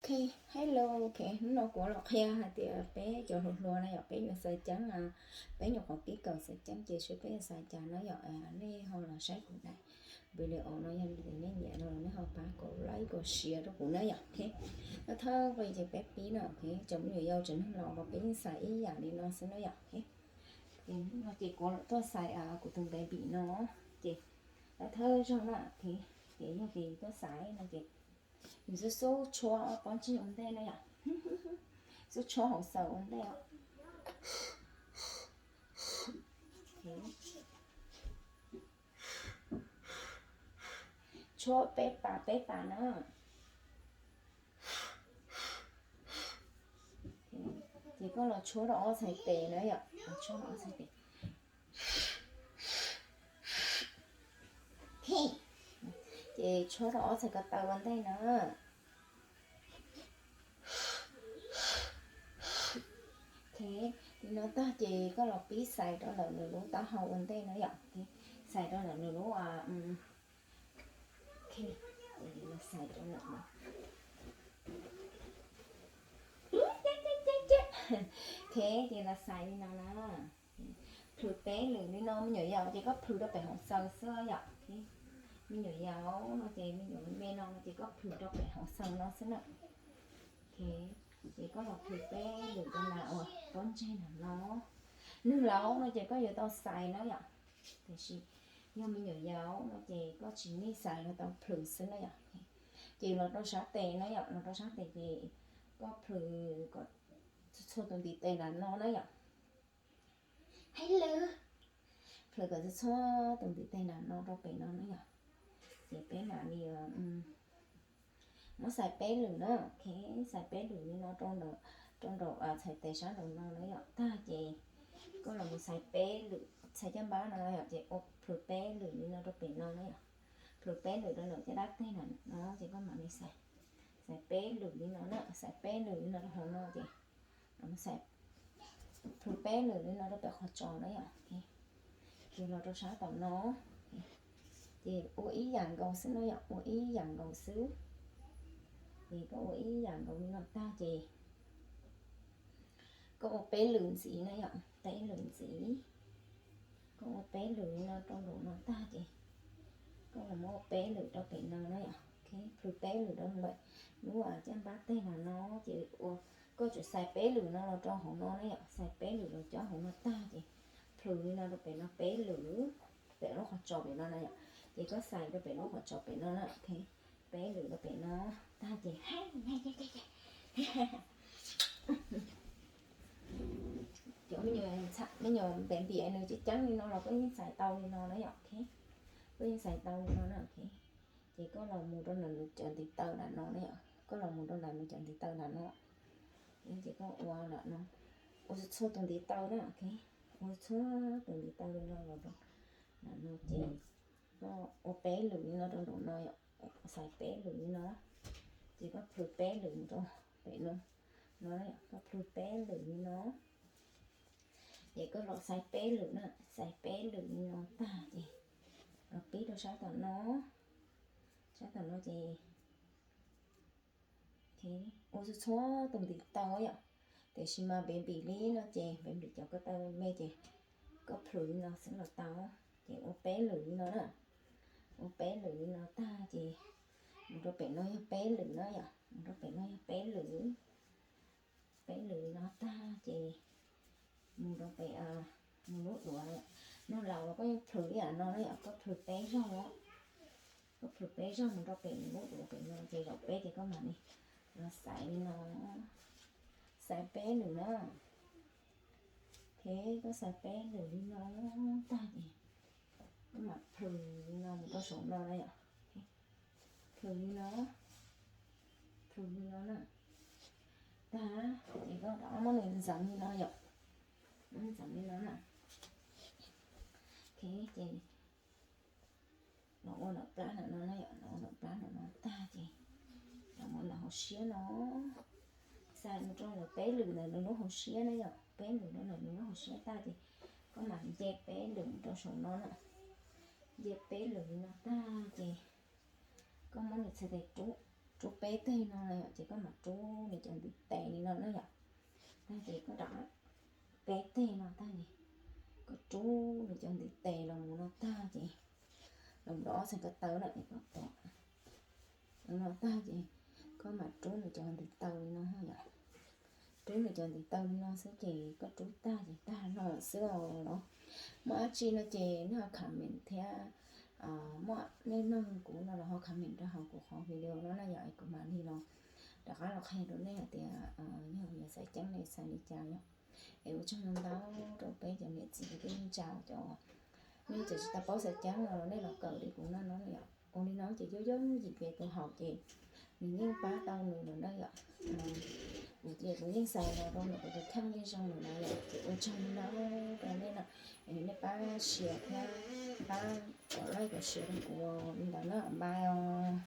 Ok, hello, ok, hnub no kuv los qhia hais tias peb cov hluas hluas na yom, peb yuav xaiv ceeb, peb nyuam qhuav kib kaum xaiv ceeb ces seb peb yuav xaiv cas na yom. Nej ho los saib kuv daim video no, yog li nej nyiam no nej ho pab kom like kom share rau kuv na yom. Ok, no thawj qhov ces peb pib no, ok, cov me nyuam yaus tsev neeg los los peb yeej xaiv ib yam li no xwb na yom. Ok, no ces kuv los tuaj xaiv kuv tus baby no, ces thawj zaug na, ok, ces yog ces tuaj xaiv no ces nws xub xub tshuab pob ntseg ua ntej na yom, xub tshuab hauv xaws ua ntej os. Tshuab peb pas peb pas na. Ces koj los tshuab rau ob txhais tes na yom, tshuab rau ob txhais tes. Ces tshuab rau ob txhais ko taw ua ntej na. Ok, li no tag ces koj los pib xais rau ntawm nws lub taub hau ua ntej na yom. Xais rau ntawm nws lub, ok, xais rau ntawm no. Ok, ces los xais li no na. Plhws peb lwm li no, me nyuam yaus ces koj plhws rau pem hauv xaws xwb yom. Me nyuam yaus no ces me nyuam me no no ces koj plhws rau pem hauv xaws no xwb na. Ok, ces koj los plhws peb lwm rau ntawm uas pob ntseg ntawm no. Neeg laus no ces koj yuav tau xais na yom, tiam sis yog me nyuam yaus no ces koj tsis need xais, yuav tau plhws xwb na yom. Ces los rau sab tes na yom, los rau sab tes ces koj plhws kom txhua txhua tus ntiv tes nram no na yom. Hais lawm, plhws kom txhua txhua tus ntiv tes nram no rau pem no na yom. Ces peb mam li muab xais peb lwm na, ok, xais peb lwm li no rau nraum, rau nraum txhais tes sab nraum no na yom. Tag ces koj los mus xais peb lwm, xais caj npab no yom, ces ua plhws peb lwm li no rau pem no na yom. Plhws peb lwm rau nraum caj dab teg na no ces koj mam li xais, xais peb lwm li no na, xais peb lwm li no rau hauv no ces plhws peb lwm li no rau pem qhov tsos na yom. Ces los rau sab tom no, ces ua ib yam nkaus xwb na yom, ua ib yam nkaus xwb. Ces koj ua ib yam nkaus li no tag ces koj ua peb lwm ntxiv na yom, peb lwm ntxiv. Koj ua peb lwm li no rau nraum no tag ces koj los muab ua peb lwm rau pem no na yom. Ok, plhws peb lwm rau lawm, lub caj npab teg nram no ces ua, koj tsuas xais peb lwm no los rau hauv no na yom, xais peb lwm los cov hauv no tag ces plhws li no rau pem no peb lwm, pem lub qhov tsos pem no na yom. Ces koj xais rau pem lub qhov tsos pem no na, ok, peb lwm rau pem no tag ces cov me nyuam, me nyuam npem npiam nws ceeb ceeb li no los koj yeej xais tau li no na yom, ok, koj yeej xais tau li no na, ok. Ces koj los mus rau ntawm nws cov ntiv taw nram no na yom, koj los mus rau ntawm nws cov ntiv taw nram no, ces koj ua nram no, ua txhua txhua tus ntiv taw na, ok, ua txhua tus ntiv taw li no los rau nram no ces koj ua peb lwm li no rau nraum no yom, xais peb lwm li no, ces koj plhws peb lwm mus rau pem no, no na yom, koj plhws peb lwm li no. Ces koj los xais peb lwm na, xais peb lwm li no tag ces los pib rau sab tom no, sab tom no ces ua txhua txhua tus ntiv taw yom. Tiam sis mas npem npim li no ces npem npim cov ko taw me ces koj plhws li no xwb los tau. Ces ua peb lwm li no na, ua peb lwm li no tag ces mus rau pem no yog peb lwm na yom, mus rau pem no yog peb lwm, peb lwm li no tag ces mus rau pem, mus lub duav, neeg laus los koj yeej plhws ib yam no na yom, koj plhws peb zaug, koj plhws peb zaug mus rau pem nws lub duav pem no ces zaum peb ces koj mam li los xaiv li no, xaiv peb lwm na. Ok, koj xaiv peb lwm li no tag ces koj mam plhws li no mus rau saum no na yom. Plhws li no, plhws li no na. Tag ces koj rov muab nws ntxeev li no yom, muab ntxeev li no na. Ok, ces los ua ntawm plab ntawm no na yom, los ua ntawm plab ntawm no tag ces los ua ntawm hauv siab no, xais mus rau ntawm peb lwm ntawm nws lub hauv siab na yom, peb lwm rau ntawm nws lub hauv siab tag ces koj mam nce peb lwm mus rau saum no na, nce peb lwm li no tag ces koj muab nws txhais tes rub, rub peb teg no yom, ces koj mam rub nws cov ntiv tes li no na yom. Tag ces koj rov peb teg no tag ces koj rub nws cov ntiv tes los mus no tag ces los mus rau ob txhais ko taw na es koj pom no tag ces koj mam rub nws cov ntiv taw li no yom. Rub nws cov ntiv taw li no xwb ces koj rub tag ces tag no xwb os. Muaj dab tsi no ces nej ho comment thiab, muaj nej nug kuv no los ho comment rau hauv kuv qhov video no na yom, es kuv mam li los rov qab los qhia rau nej hais tias yog yuav xav ceeb nej xav li cas yom. Es ua tsaug ntau ntau rau peb cov niam txiv kwv tij neej tsa cov, nej cov tsis tau paub xav ceeb no los nej los kawm li kuv no no yom. Ua li no ces yooj yooj yim pem tus haum ces nws yeej pab tau nws lawm na yom. Kuv ces kuv yeej xav los rau ntawm kuv tus kheej yeej zoo lawm na yom. Ces ua tsaug ntau ntau rau nej no, nej pab share thiab pab kom like kom share rau kuv li ntawd na, bye os.